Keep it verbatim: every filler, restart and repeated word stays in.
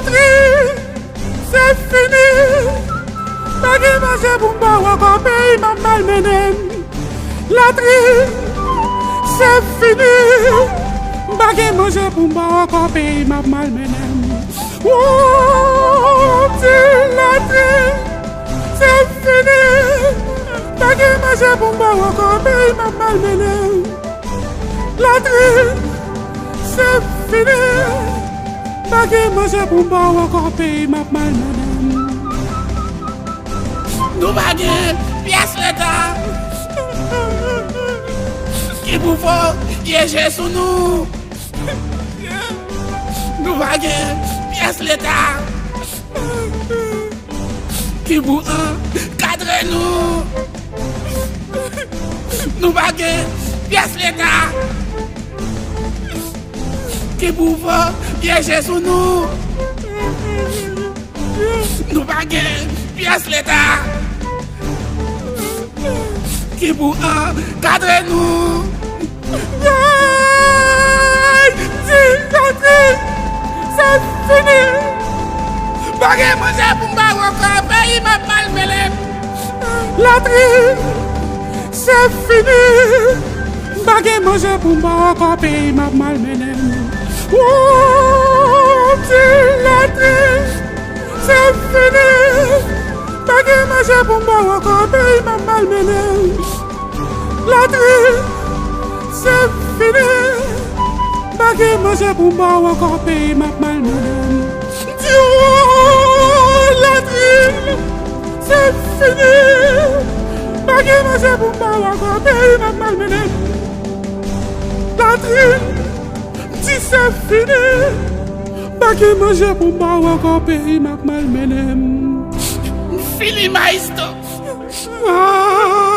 Latrin, se fini. Pa gen manje pou m ba w ankò, peyi m ap malmennen m. Latrin, se fini. M pa gen manje pou m ba w ankò, peyi m ap malmennen m. Woo, ti latrin, se fini. Pa gen manje pou m ba w ankò, peyi m ap malmennen m. Latrin, se fini. Pa gen manje pou m ba w ankò, peyi m ap malmennen m. Nou pa gen pyès Leta ki pou fè w pyeje sou nou. Nou pa gen pyès Leta ki pou ankadre nou. Nou pa gen pyès Leta ki pou fè w pyeje sou nou. Nou pa gen pyès Leta ki pou ankadre nou. Ay, ti Latrin, se fini. Pa gen manje pou m ba w ankò, peyi m ap malmennen m. Latrin, se fini. M pa gen manje pou m ba w ankò, peyi m ap malmennen m. Woo, ti latrin, se fini. Pa gen manje pou m ba w ankò, peyi m ap malmennen m. Latrin, se fini. Pa gen manje pou m ba w ankò, peyi m ap malmennen m. Di w, latrin, se fini. Pa gen manje pou m ba w ankò, peyi m ap malmennen m. Latrin, m di se fini. Pa gen manje pou m ba w ankò, peyi m ap malmennen m. M fini, maestro. Ah!